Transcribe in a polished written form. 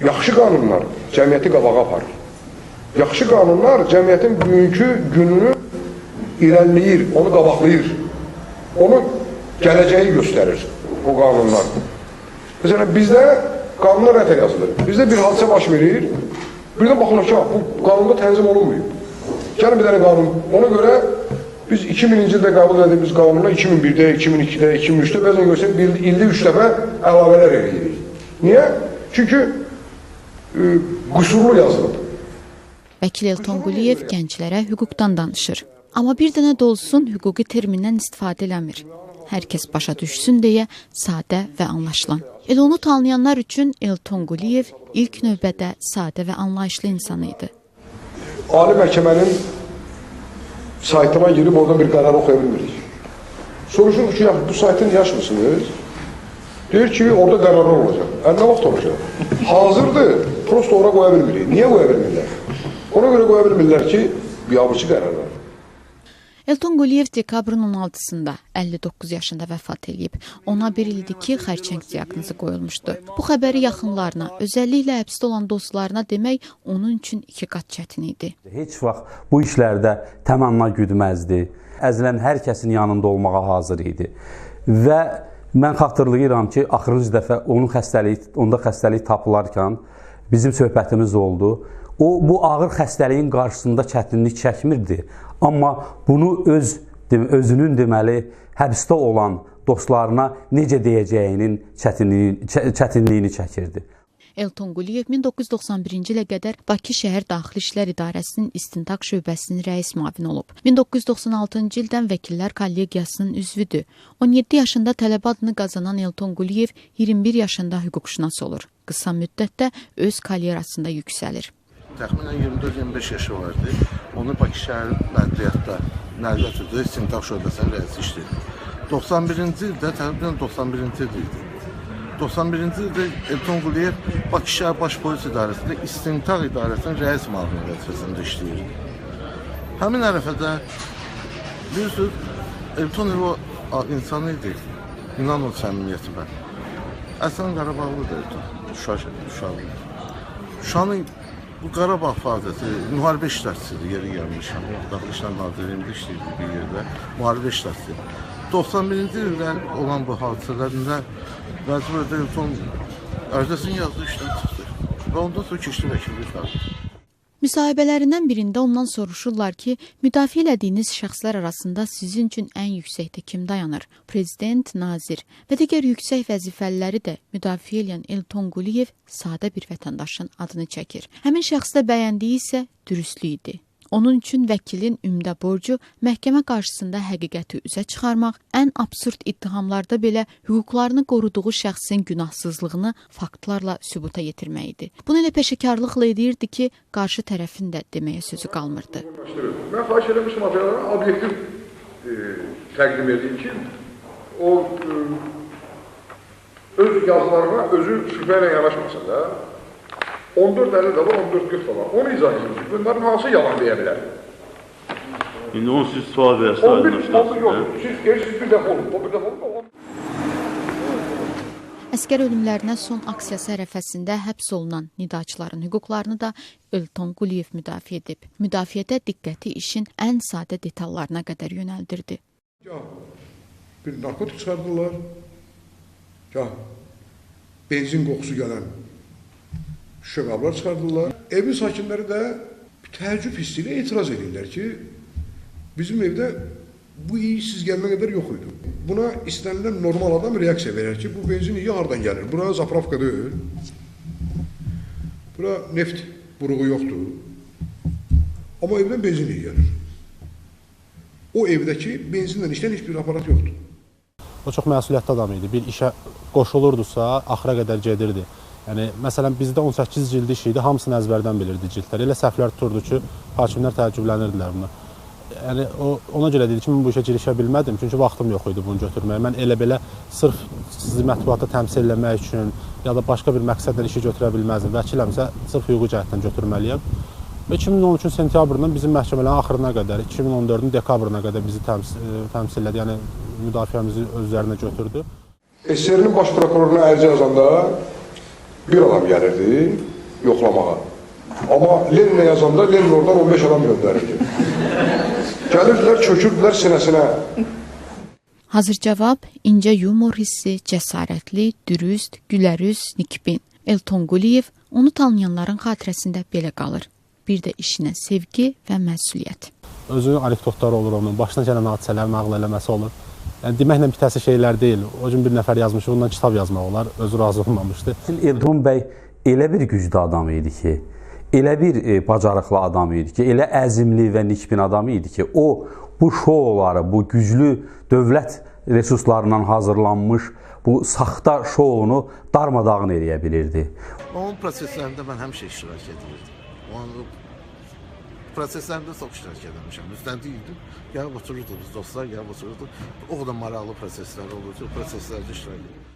Yaxşı qanunlar cəmiyyəti qabağa aparır. Yaxşı qanunlar cəmiyyətin bugünkü gününü irəliləyir, onu qabaqlayır. Onu gələcəyi göstərir o qanunlar. Məsələn, bizdə qanunlar nətər yazılır? Bizdə bir hadisə baş verir, birdən baxılır ki, bu qanunda tənzim olunmuyor. Gəlin bir dənə qanun, ona görə biz 2000-ci ildə qəbul etdiyimiz qanuna 2001-də, 2002-də, 2003-də bəzən görsək, bir ildə 3 dəfə əlavələr eləyirik. Niyə? Çünki qüsurlu yazılıb. Vəkil Elton Quliyev gənclərə hüquqdan danışır. Amma bir dənə də olsun hüquqi termindən istifadə eləmir. Hər kəs başa düşsün deyə sadə və anlaşılan. Elə onu tanıyanlar üçün Elton Quliyev ilk növbədə sadə və anlayışlı insan idi. Ali Məhkəmənin saytına girib oradan bir qərar oxuya bilmirik. Soruşuruq ki, bu saytı niyə açmısınız? Deyir ki, orada qərarlar olacaq. Nə vaxt olacaq? Hazırdır, prosto ora qoya bilmirik. Niyə qoya bilmirlər? Ona görə qoya bilmirlər ki, biabırçı qərarlar. Elton Quliyev dekabrın 16-sında 59 yaşında vəfat eləyib. Ona bir ildir ki, xərçəng diaqnozu qoyulmuşdu. Bu xəbəri yaxınlarına, özəlliklə həbsdə olan dostlarına demək onun üçün 2 qat çətin idi. Heç vaxt bu işlərdə təmanna güdməzdi. Əzilən hər kəsin yanında olmağa hazır idi. Və mən xatırlayıram ki, axırıncı dəfə onun xəstəliyi, onda xəstəlik tapılarkən bizim söhbətimiz oldu. O, bu ağır xəstəliyin qarşısında çətinlik çəkmirdi. Amma bunu özünün deməli, həbsdə olan dostlarına necə deyəcəyinin çətinliyini çəkirdi. Elton Quliyev 1991-ci ilə qədər Bakı Şəhər Daxili İşlər İdarəsinin İstintaq Şöbəsinin rəis müavini olub. 1996-cı ildən Vəkillər Kollegiyasının üzvüdür. 17 yaşında tələbə adını qazanan Elton Quliyev 21 yaşında hüquqşünas olur. Qısa müddətdə öz karyerasında yüksəlir. Təxminən 24-25 yaşı vardı. Onu Bakı şəhər nəqliyyatda, nəqliyyat üzrə İstintaq şöbəsinin rəisi işləyirdi. 91-ci ildə, təxminən 91-ci il idi. 91-ci ildə Elton Quliyev Bakı şəhər Baş Polis İdarəsində İstintaq İdarəsinin rəis müavini vəzifəsində işləyirdi. Həmin ərəfədə bilirsiniz, Elton elə o insan idi, inanın səmimiyyətimə. Əslən Qarabağlıdır Elton, Şuşalı. Şuşanın bu Qarabağ faciəsi, müharibə iştirakçısıdır, yeri gəlmişəm. Daxili İşlər Nazirliyində işləyirdi bir yerdə, müharibə iştirakçısı. 91-ci ildə olan bu hadisələrində məcbur Elton ərizəsini yazdı, işdən çıxdı və ondan sonra keçdi vəkillik qaldı. Müsahibələrindən birində ondan soruşurlar ki, müdafiə elədiyiniz şəxslər arasında sizin üçün ən yüksəkdə kim dayanır? Prezident, nazir və digər yüksək vəzifəliləri də müdafiə eləyən Elton Quliyev sadə bir vətəndaşın adını çəkir. Həmin şəxsdə bəyəndiyi isə dürüstlük idi. Onun üçün vəkilin ümdə borcu məhkəmə qarşısında həqiqəti üzə çıxarmaq, ən absurd ittihamlarda belə hüquqlarını qoruduğu şəxsin günahsızlığını faktlarla sübuta yetirmək idi. Bunu elə peşəkarlıqla edirdi ki, qarşı tərəfin də deməyə sözü qalmırdı. Mən xahiş eləmişdim materiallara obyektiv təqdim edeyim ki, o öz yazılarına özü şübhə ilə yanaşmasın da. 14 50 də var, 14 40 da var. Onu izah edin ki, bunların hansı yalan deyə bilər? İndi onu siz sual versə aydınlaşdırsınız. 11 yox, siz bir dəfə olub, o bir dəfə olub. Əskər ölümlərinə son aksiyası ərəfəsində həbs olunan nidaçıların hüquqlarını da Elton Quliyev müdafiə edib. Müdafiədə diqqəti işin ən sadə detallarına qədər yönəldirdi. Gah bir narkotik çıxardılar, gah benzin qoxusu gələn şüşə qablar çıxardırlar. Evin sakinləri də təəccüb hissi ilə etiraz edirlər ki, bizim evdə bu iyi siz gələnə qədər yox idi. Buna istənilən normal adam reaksiya verir ki, bu benzin iyi hardan gəlir? Bura zapravka deyil, bura neft buruğu yoxdur, amma evdən benzin iyi gəlir. O evdəki benzinlə işləyən heç bir aparat yoxdur. O çox məsuliyyətli adam idi. Bir işə qoşulurdusa, axıra qədər gedirdi. Yəni, məsələn, bizdə 18 cildi iş idi, hamısını əzbərdən bilirdi cildlər. Elə səhvlər tuturdu ki, hakimlər təəccüblənirdilər buna. Yəni, ona görə dedi ki, mən bu işə girişə bilmədim, çünki vaxtım yox idi bunu götürməyə. Mən elə belə sırf sizi mətbuatda təmsil eləmək üçün ya da başqa bir məqsədlə işi götürə bilməzdim. Vəkiləmsə, sırf hüquqi cəhətdən götürməliyəm. Və 2013-ün sentyabrından bizim məhkəmələrin axırına qədər, 2014-ün dekabrına qədər bizi təmsil elədi, yəni müdafiəmizi öz üzərinə götürdü. SSR-nin baş prokuroruna ərizə yazanda Bir adam gəlirdi yoxlamağa. Amma Leninə yazanda Lenin oradan 15 adam göndərirdi. Gəlirdilər, çökürdülər sinəsinə. Hazır cavab, incə yumor hissi, cəsarətli, dürüst, gülərüz, nikbin. Elton Quliyev onu tanıyanların xatirəsində belə qalır. Bir də işinə sevgi və məsuliyyət. Özünün anekdotları olur onun, başına gələn hadisələrin nağıl eləməsi olur. Yəni deməklə bitəsi şeylər deyil. O gün bir nəfər yazmış, ondan kitab yazmaq olar, özü razı olmamışdı. Elton bəy elə bir güclü adam idi ki, elə bir bacarıqlı adam idi ki, elə əzimli və nikbin adam idi ki, o bu şouları, bu güclü dövlət resurslarından hazırlanmış bu saxta şounu darmadağın eləyə bilirdi. Onun proseslərində mən həmişə iştirak edirdim. Onun proseslərində çox iştirak edirmişəm. Üstəndə idim, gəlib otururduq biz dostlar, gəlib otururduq. O qədər maraqlı proseslər olurdu, o proseslərdə iştirak edirdim.